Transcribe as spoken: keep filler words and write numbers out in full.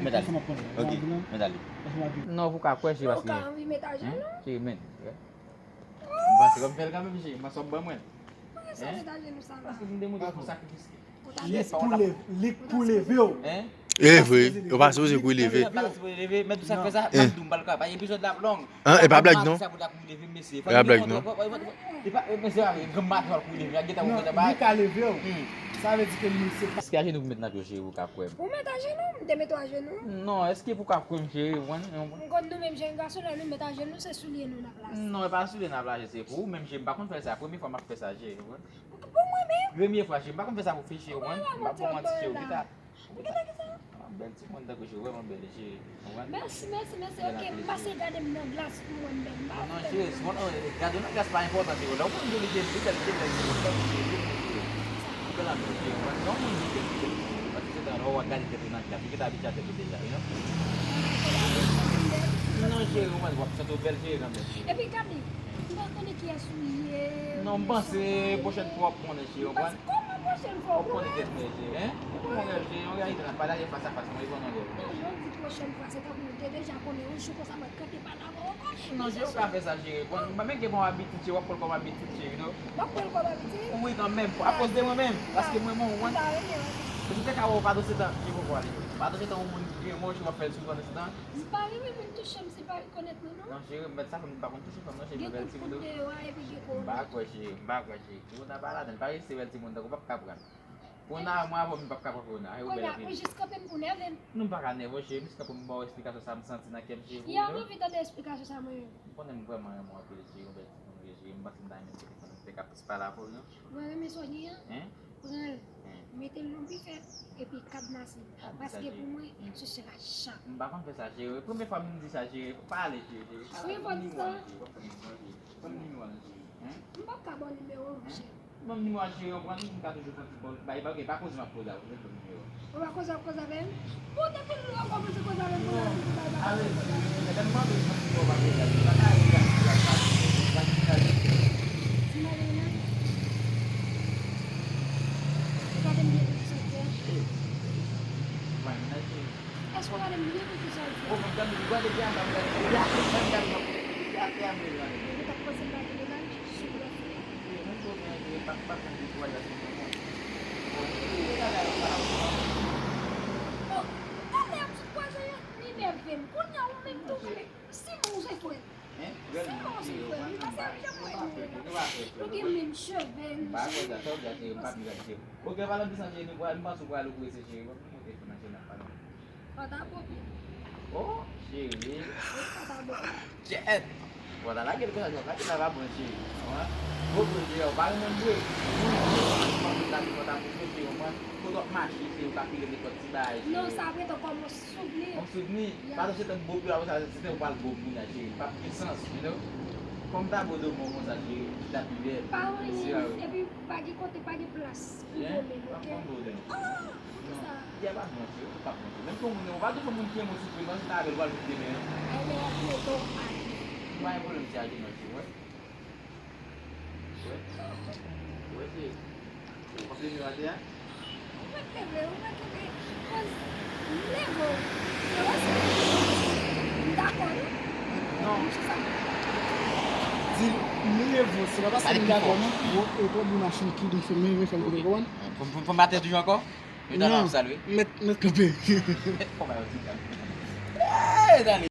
Mèt ale. Ok, mèt ale. Non, pou ka kwè, se paske. Ou ka anvi met ajenou? Cheri, men. M panse kòm fè l kanmenm, cheri. M panse w ap ban mwen. Poukisa w met ajenou sa la? Paske m te montre w fè sakrifis. Li k pou leve, li k pou leve w. E vre, yo pa sipoze kou leve. Mèt ou sa fè sa, m ap di w, m pral ka, pa epizòd la ap long. An, e pa blag non. E pa blag non. Li ka leve w. Sa vle di ke li se pa. Èske ajenou pou met nan pye w, cheri, pou ka kwè m? Ou met ajenou, m te met w ajenou. Non, èske pou ka kwè m, cheri, ou konprann? M konn nou menm jèn gason, lè nou met ajenou, se soulye nou n ap lase. Non, e pa soulye n ap lase, se pou ou menm, cheri, m pa konn fè sa, premye fwa m ap fè sa, cheri, ou konprann? Pou mwen menm? Premye fwa, cheri, m pa konn fè sa pou fi, cheri, ou konprann? M pa pou manti, cheri, ou kita. Ou bèl timoun tankou cheri, ou vrèman bèl, cheri. Ou konprann? Mèsi, mèsi, mèsi. Ok, m pase gade m nan glas pou m wè m bèl. M pa... Non, cheri, si w gade w nan glas pa enpòtan, cheri. Lè w konn joli, cheri, li bèl, li bèl, cheri, ou bèl, cheri, ou bèl anpil, cheri. Ou konprann? Lè w moun joli, cheri, li bèl, cheri. Paske se tan lè w ap gade tèt ou nan glas, ou gentan abitye a tèt ou deja, you know? Non, cheri, ou konprann, w ap santi w bèl, cheri, kanmenm, cheri. Epi, gade, m pa konnen kiyès ou ye. Non, m panse pwochèn fwa w ap konnen, cheri, ou konprann? Kòman pwochèn fwa? Ou konnen kiyès mwen ye, cheri, en? Ou konnen, cheri, yon reyalite n ap pataje fas a fas, mwen, e konnen, cheri. Non, lè w di pwochèn fwa, se tankou nou te deja konnen yon jou konsa, mwen kanpe pale avè w ankò. Non, cheri, ou pa fè sa, cheri. Bon, mwen menm gen bon abitid, cheri, w ap pran l kòm abitid, cheri, non? M ap pran l kòm abitid? Wi, kanmenm, akoz de mwen menm, paske mwen, mwen, mwen. Mwen te ka wè w pa t osi tan, cheri, pou ale. Pa t osi tan yon moun ki renmen w, cheri, w ap fè l soufri pandan se tan. M pa renmen moun touche m si l pa rekonèt mwen, non. Non, cheri, m mèt sa fè m pa konn touche fanm, non, cheri, mwen bèl timoun tou. Gen kout kout deyò a, epi gen kout. M pa kwè, cheri, m pa kwè, cheri. Timoun nan pa ladan l, pa rete bèl timoun tankou w p ap ka pran. Kòna, mwen avè w, m p ap ka pran kòna. E ou bèl anpil. Ou jis kanpe m pou nève m. Non, m pa ka nève w, cheri. M jis kanpe m ba w eksplikasyon sa m santi nan kè m, cheri. Ya, m anvi tande eksplikasyon sa mwen menm. M konnen m vrèman renmen w anpil, cheri. Yon bèl timoun ou ye, cheri. M panse m ta renmen m te konn, m te ka plis pale avè w, non. Mwen renmen sa w gen an. Pran l, mete l nan bifè, epi kadnase l. Paske pou mwen, se sera chat. M pa konn fè sa, cheri. Premye fwa m di sa, cheri. Pale, cheri. Premye fwa m di sa. Ban m nimewo a, cheri. M p ap ka ba w nimewo, monchè. Ban m nimewo a, cheri, ou konprann, m ka toujou fè ti kòl. Bay, bay, ok, pa koze m ap koze avè w, jwenn ban m nimewo a. Ou pa koze ap koze avè m? Bon, depi lè w kòmanse koze avè m, koze avè m, koze avè m, koze avè m. Ale, cheri, lè m mande w, ban m nimewo a, pa koze avè m. Pa ka ale, pa ka ale. Ti mari nan. Ou gade m byen pou ki sa w fè a? Cheri. Mari nan, cheri. Èske w gade m byen pou ki sa w di a? Ou konn gade m, gade byen anba, gade byen. Gade byen, gade byen. Ou t ap panse m pa vle mal, sou blòf li. Cheri, mwen tou gen, cheri, pa, pa pran de twal la sou mwen. Bon, cheri, gade a, pa la. Bon, talè m sot kwaze yo, li nève m. Kounye a ou menm tou, si m ou se frè. Hein? Rèlman, cheri, ou pa, ou pa fè, ou pa fè, ou pa fè, cheri. Nou gen menm cheve, nou gen menm cheve. Ok, palan de sa, cheri, nou pral, m panse ou pral oprese, cheri. Bon, nou monte fè nan channel pa nou. Pata bò pye. Oh, cheri. Pata bò pye. Kèt! Bon, la lage l konsa, lage l la pa bon, cheri. Bon, bon, cheri, ou pa renmen m vre. Moun ki renmen m, la, se pata bò pye, cheri, ou konprann? Kote w ap mache, cheri, ou ka file nenpòt ti bagay, cheri. Non, sa ap rete kòm yon souvni. Yon souvni. Ya. Pandan se tan m bo pou la, se tan ou pral bo pou la, cheri. Pa gen sans, you know? Kòm ta bo do bon konsa, cheri, li ta pi bèl. Pa anyen, epi pa gen kote, pa gen plas pou bo menm, ok? Ah, poukisa? Yè pa bon, cheri, ou pa bon, cheri. Menm pou moun, ou pa tou fè moun ki renmen w soufri, non, se ta avè l pral vin demen, non. Ay, men w ap mete w ale. Pa gen pwoblèm, cheri, non, cheri, wè. Wè. Wè, cheri. Ou konfime atè a? Ou mèt leve, ou mèt leve. Koz m leve w. Se respè. M dakò, wi. Non. M chita. Di m leve w, se pa paske m dakò, non. Bon, e twòp de machin ki di fè m leve, fè m kote, konprann? Pou, pou, pou maten toujou ankò? Yo ta nan ap salwe. Mèt, mèt kanpe. Fò ba yo ti kanpe. Hey, dale.